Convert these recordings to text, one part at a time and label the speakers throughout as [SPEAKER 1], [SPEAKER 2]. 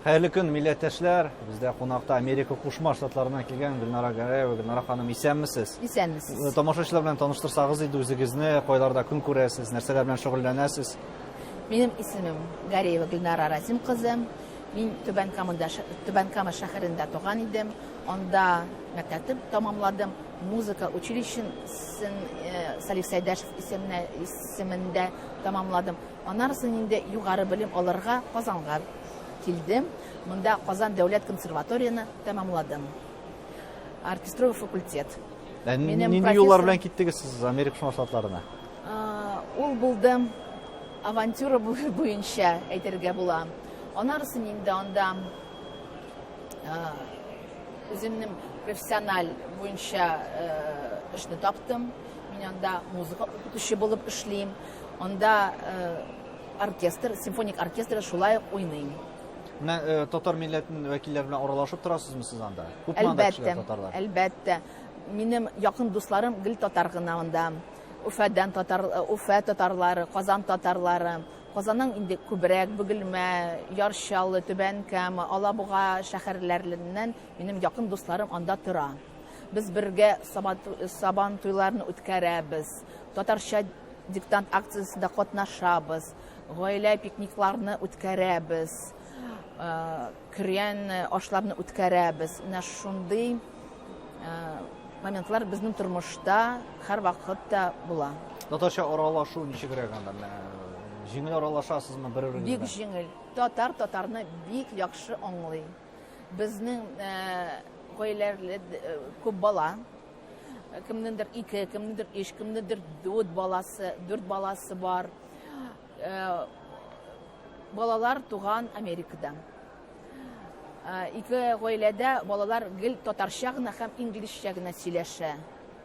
[SPEAKER 1] Хәерле көн, милләттәшләр! Бездә кунакта Америка Кушма Штатларыннан килгән Гөлнара Гәрәева. Гөлнара ханым, исәнмесез?
[SPEAKER 2] Исәнмесез.
[SPEAKER 1] Э, тамашачылар белән таныштырсагыз иде үзегезне, кайларда көн күрәсез, нәрсәләр белән шөгыльләнәсез?
[SPEAKER 2] Минем исемем Гәрәева Гөлнара Разим кызы. Мин Түбән Камада, Түбән Кама шәһәрендә туган идем. Анда мәктәпне тәмамладым. Музыка училищесын э, Салих Сәйдәшев исеменә исемендә тәмамладым. Аннан соң инде югары белем алырга Казанга килдем. Монда Казан дәүләт консерваторияне тәмамладым. Оркестровый факультет.
[SPEAKER 1] Ә Минем нинди юллар белән киттегез сез Америка Кушма Штатларына?
[SPEAKER 2] Ул булды авантюра буенча әйтергә була. Аннан соң инде анда үземнең профессиональ буенча эшне таптым. Мин анда музыка укытучы булып эшлим. Анда оркестр, симфоник оркестрда шулай ук уйныйм.
[SPEAKER 1] Менә э, татар милләтенең вәкилләре белән аралашып торасызмы сез анда? Күпме анда кешеләр татарлар?
[SPEAKER 2] Әлбәттә. Минем якын дусларым гел татар гына анда. Уфадан татар, э, Уфа татарлары, Казан татарлары. Казанның инде күбрәк Бөгелмә, Яр Чаллы, Түбән Кама, Алабуга шәһәрләреннән минем якын дусларым анда тора. Без бергә сабан туйларын үткәрәбез. Татарча диктант акциясендә катнашабыз, гаилә пикникларны үткәрәбез, көрән ашларны үткәрәбез. Менә шундый моментлар безнең тормышта һәрвакытта була.
[SPEAKER 1] Татарча аралашу ничегрәк анда? Менә җиңел аралашасызмы бер-берегез
[SPEAKER 2] белән? Бик җиңел. Татар татарны бик яхшы аңлый. Безнең гаиләләрдә күп бала. Кемнеңдер ике, кемнеңдер өч, кемнеңдер дүрт баласы, дүрт баласы бар. Э, балалар туган Америкада. Э, ике гаиләдә балалар гел татарча гына һәм инглизчә генә сөйләшә.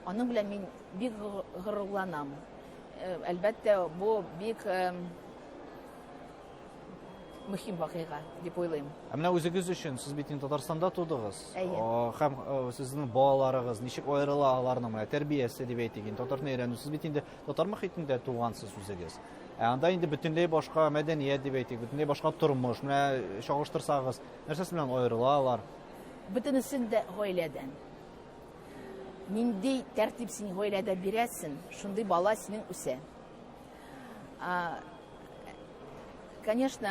[SPEAKER 2] Аның белән мин бик горурланам. Э, әлбәттә, бу бик мөһим вакыйга дип уйлыйм.
[SPEAKER 1] Ә менә үзегез өчен, сез бит инде Татарстанда тудыгыз.
[SPEAKER 2] Әйе.
[SPEAKER 1] Һәм сезнең балаларыгыз ничек аерыла аларның менә тәрбиясе дип әйтик инде, татар телен өйрәнү. Сез бит инде татар мохитендә тугансыз үзегез. Ә анда инде бөтенләй башка мәдәният дип әйтик, бөтенләй башка тормыш. Менә чагыштырсагыз, нәрсәсе белән аерыла алар?
[SPEAKER 2] Бөтенесен дә гаиләдән. Нинди тәртип син гаиләдә бирәсең, шундый бала синең үсә. Конечно,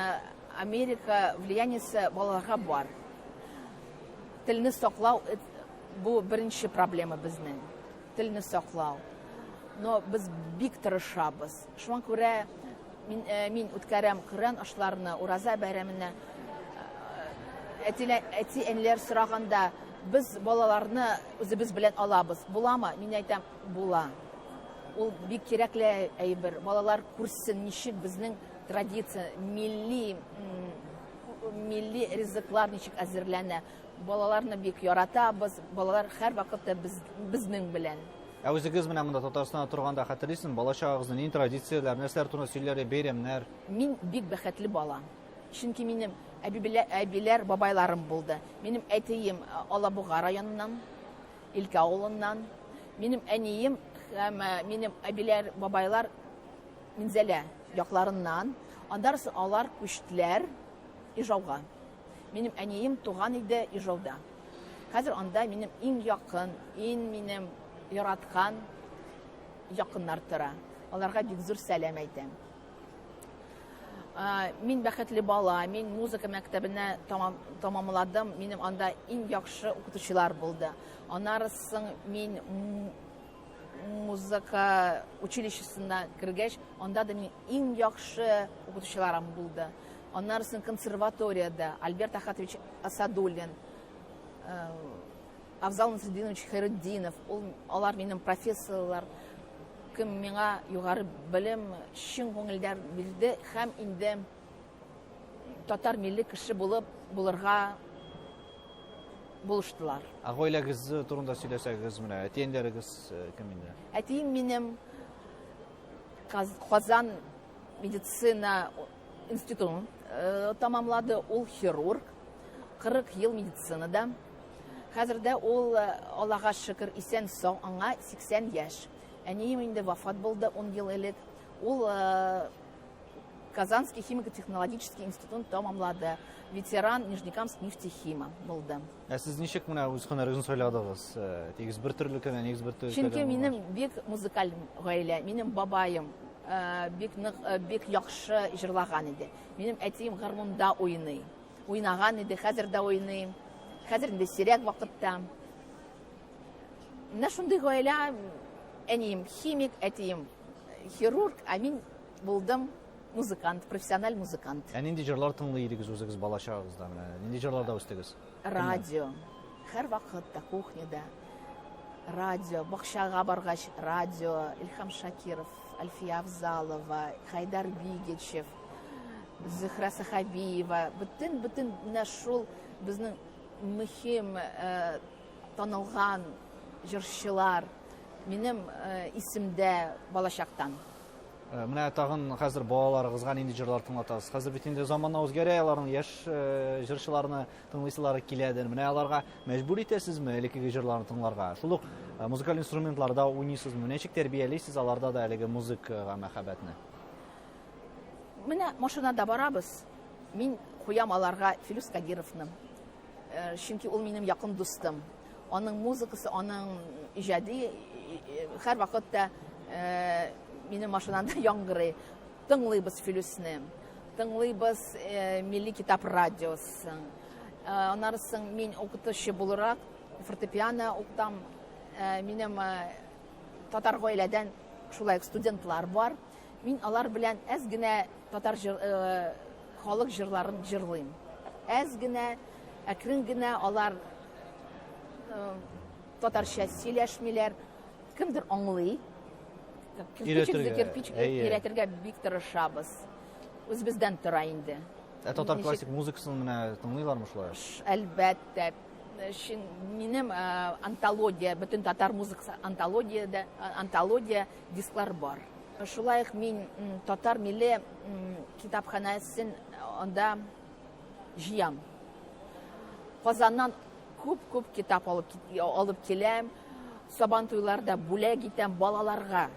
[SPEAKER 2] Америка влияниесе балаларга бар. Телне саклау э, бу беренче проблема безнең. Телне саклау. Но без бик тырышабыз. Шуңа күрә мин, э, мин үткәрәм Коръән ашларны, Ураза бәйрәменә. Э, әти-әниләр сораганда, без балаларны үзебез белән алабыз. Буламы? Мин әйтәм, була. Ул бик кирәкле әйбер. Балалар күрсен, ничек безнең традиция, милли милли ризыклар ничек әзерләнә. Балаларны бик яратабыз, балалар һәрвакытта без, безнең белән.
[SPEAKER 1] Ә үзегез менә монда Татарстанда торганда хәтерлисезме, бала чагыгызны нинди традицияләр, нәрсәләр турында сөйлиләр, бәйрәмнәр?
[SPEAKER 2] Мин бик бәхетле бала. Чөнки минем әбиләр, әбиләр, бабайларым булды. Минем әтием Алабуга районыннан, Илкә авылыннан. Минем әнием һәм э, минем әбиләр, бабайлар Минзәлә якларыннан. Аннан соң алар күчтеләр Ижауга. Минем әнием туган иде Ижауда. Хәзер анда минем иң якын, иң минем яраткан якыннар тора. Аларга бик зур сәлам әйтәм. Мин бәхетле бала, мин музыка мәктәбенә тамамладым, минем анда иң яхшы укытучылар булды. Аннары соң мин музыка училищесына кергәч, анда да минем иң яхшы укытучыларым булды. Аннары соң консерваториядә Альберт Ахатович Асадуллин, Афзал Насретдинович Хәйретдинов, ул алар минем профессорлар, кем миңа югары белем чын күңелдән бирде һәм инде татар милли кеше булып булырга булыштылар.
[SPEAKER 1] Ә гаиләгез турында сөйләсәгез, менә әти-әниләрегез э, кем инде?
[SPEAKER 2] Әтием минем Казан медицина институтын э, тамамлады, ул хирург, 40 ел медицинада. Хәзер дә ул, э, Аллага шөкер, исән-сау, аңа 80 яшь. Әнием инде вафат булды 10 ел элек. Ул э, Казанский химико-технологический институтын тәмамлады. Ветеран Нижнекамск нефтехима булды.
[SPEAKER 1] Ә сез ничек менә үз һөнәрегезне сайладыгыз? Э, тигез бер төрле кенә, нигез бер төрле.
[SPEAKER 2] Чөнки минем бик музыкаль гаилә. Минем бабаем э, бик нык, э, бик яхшы җырлаган иде. Минем әтием гармунда уйный. Уйнаган иде, хәзер дә уйный. Хәзер инде сирәк вакытта. Менә шундый гаилә, әнием химик, әтием хирург, ә мин булдым музыкант, профессиональ музыкант.
[SPEAKER 1] Ә нинди җырлар тыңлый идегез үзегез бала чагыгызда менә? Нинди җырларда үстегез?
[SPEAKER 2] Радио. Һәр вакытта кухняда радио, бакчага баргач радио, Илһам Шакиров, Альфия Авзалова, Хайдар Бигичев, Зөһрә Сахабиева, бөтен-бөтен менә шул безнең мөһим э, танылган җырчылар минем э, исемдә балачактан.
[SPEAKER 1] Э, менә тагын хәзер балаларыгызга нинди җырлар тыңлатасыз? Хәзер бит инде замана үзгәрә, аларның яшь э, җырчыларны тыңлыйсылары киләдер. Менә аларга мәҗбүр итәсезме элеккеге җырларны тыңларга? Шул ук э, музыкаль инструментларда уйныйсызмы? Ничек тәрбиялисез аларда да әлеге музыкага мәхәббәтне?
[SPEAKER 2] Менә машинада барабыз. Мин куям аларга Филүс Кадировны. Чөнки ул минем якын дустым. Аның музыкасы, аның иҗади һәрвакытта минем машинада яңгырый. Тыңлыйбыз Филүсне, тыңлыйбыз Милли китап радиосын. Аннары соң мин укытучы буларак фортепиано укытам. Минем татар гаиләдән шулай ук студентлар бар. Мин алар белән әз генә татар җыр, халык җырларын җырлыйм. Әз генә, әкрен генә алар татарча сөйләшмиләр. Кемдер аңлый. Кирпичик за кирпич өйрәтергә бик тырышабыз. Үзебездән тора инде.
[SPEAKER 1] Ә татар классик музыкасын менә тыңлыйлармы шулай?
[SPEAKER 2] Әлбәттә. Минем антология, бөтен татар музыкасы антологиядә, антология дисклар бар. Шулай ук мин татар милли китапханәсен анда җыям. Казаннан Күп-күп китап алып, алып киләм. Сабан туйларда бүләк итәм балаларга.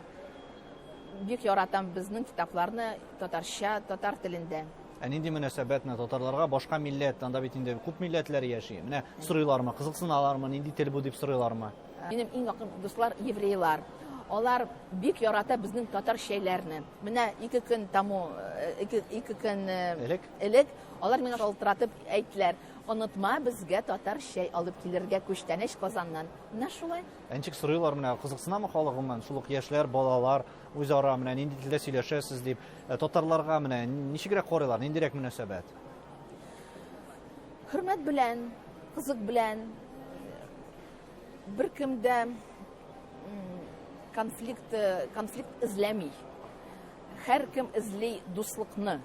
[SPEAKER 2] Бик яратам безнең китапларны татарча, татар телендә.
[SPEAKER 1] Ә нинди мөнәсәбәт менә татарларга башка милләт, анда бит инде күп милләтләр яши. Менә сорыйлармы, кызыксыналармы, нинди тел бу дип сорыйлармы?
[SPEAKER 2] Минем иң якын дуслар еврейлар. Алар бик ярата безнең татар чәйләрне. Менә ике көн тому, ике, ике көн элек, элек алар миңа шалтыратып әйттеләр. Онытма безгә татар чәй алып килергә күчтәнәч Казаннан. Менә шулай.
[SPEAKER 1] Ә ничек сорыйлар менә, кызыксынамы халык гомумән, шул ук яшьләр, балалар үзара менә нинди телдә сөйләшәсез дип, э, татарларга менә ничегрәк карыйлар, ниндирәк мөнәсәбәт?
[SPEAKER 2] Хөрмәт белән, кызык белән беркем дә конфликт, э, конфликт эзләми. Һәркем эзли дуслыкны.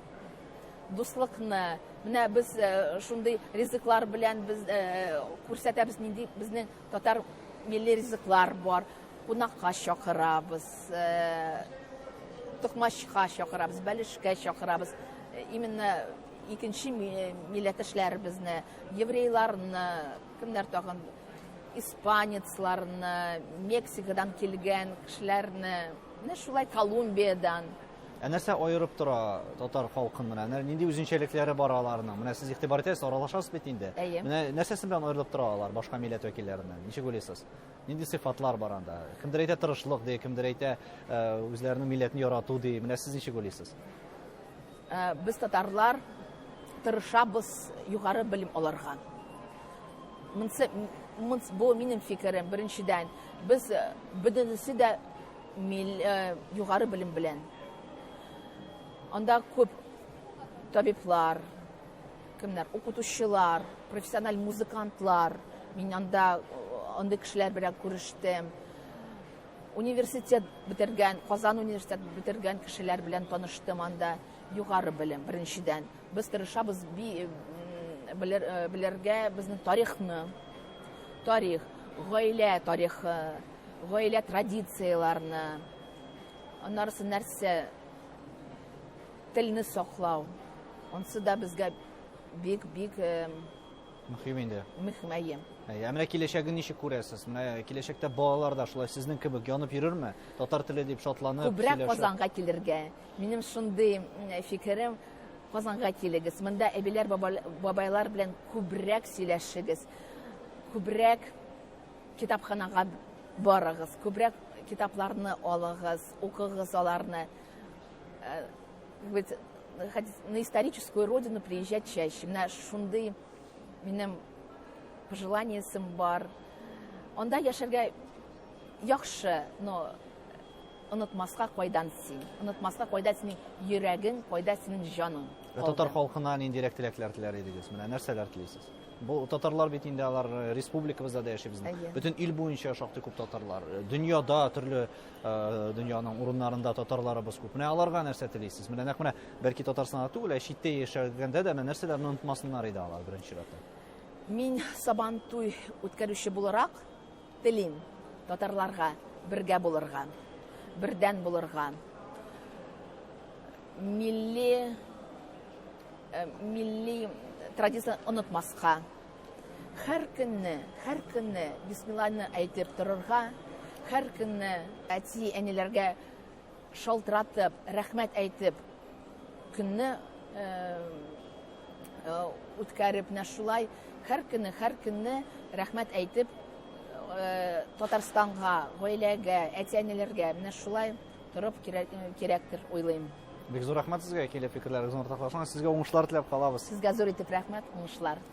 [SPEAKER 2] Дуслыкны. Менә без э, шундый ризыклар белән без э, күрсәтәбез, нинди безнең татар милли ризыклар бар. Кунакка чакырабыз, э, токмачка чакырабыз, бәлешкә чакырабыз. Именно икенче милләттәшләребезне, еврейларны, кемнәр тагын, испанецларны, Мексикадан килгән кешеләрне, менә шулай Колумбиядан.
[SPEAKER 1] Ә нәрсә аерып тора татар халкын менә? Нинди үзенчәлекләре бар аларның? Менә сез игътибар итәсез, аралашасыз бит инде.
[SPEAKER 2] Әйе.
[SPEAKER 1] Менә нәрсәсе белән аерылып тора алар башка милләт вәкилләреннән? Ничек уйлыйсыз? Нинди сыйфатлар бар анда? Кемдер әйтә тырышлык ди, кемдер әйтә э, үзләренең милләтен ярату ди. Менә сез ничек уйлыйсыз?
[SPEAKER 2] Э, без татарлар тырышабыз югары белем алырга. Монсы, бу минем фикерем, беренчедән. Без э, бөтенесе дә Мил, э, югары белем белән. Анда күп табиблар, кемнәр, укытучылар, профессиональ музыкантлар. Мин анда э, андый кешеләр белән күрештем. Университет бетергән, Казан университет бетергән кешеләр белән таныштым анда. Югары белем, беренчедән. Без тырышабыз би, белер, э, белергә безнең тарихны. Тарих, гаилә тарихы, гаилә традицияләрне, аннарысы нәрсә, телне саклау. Ансы да безгә бик-бик э,
[SPEAKER 1] Мөһим инде.
[SPEAKER 2] Мөһим, әйе.
[SPEAKER 1] Әйе, ә менә киләчәген ничек күрәсез? Менә киләчәктә балалар да шулай сезнең кебек янып йөрерме? Татар теле дип шатланып,
[SPEAKER 2] Күбрәк
[SPEAKER 1] сөйләшеп.
[SPEAKER 2] Казанга килергә. Минем шундый фикерем, Казанга килегез. Монда әбиләр, бабайлар белән күбрәк сөйләшегез. Күбрәк китапханага барыгыз, күбрәк китапларны алыгыз, укыгыз аларны. Э, ведь на историческую родину приезжать чаще. Менә шундый минем пожеланиесем бар. Анда яшәргә яхшы, но онытмаска кайдан син? Онытмаска кайда синең йөрәгең, кайда синең җаның?
[SPEAKER 1] Ә татар халкына ниндирәк теләкләр теләр идегез? Менә нәрсәләр телисез? Бу татарлар бит инде алар э, республикабызда да яши безнең. Бөтен ил буенча шактый күп татарлар. Э, дөньяда төрле э, дөньяның урыннарында татарларыбыз күп. Менә аларга нәрсә телисез? Менә нәкъ менә бәлки Татарстанда түгел, ә читтә яшәгәндә дә менә нәрсәләрне онытмасыннар иде алар беренче чиратта.
[SPEAKER 2] Мин Сабантуй үткәрүче буларак телим татарларга бергә булырга, бердән булырга. Милли Э, милли традицияне онытмаска. Һәр көнне, һәр көнне бисмилланы әйтеп торырга, һәр көнне әти-әниләргә шалтыратып, рәхмәт әйтеп, көнне э, э, үткәреп, менә шулай һәр көнне, һәр көнне рәхмәт әйтеп, Татарстанга, гаиләгә, әти-әниләргә менә шулай торып кирәктер уйлыйм.
[SPEAKER 1] Бик зур рәхмәт сезгә килеп фикерләрегезне уртаклашкан. Сезгә уңышлар теләп калабыз.
[SPEAKER 2] Сезгә зур итеп рәхмәт, уңышлар.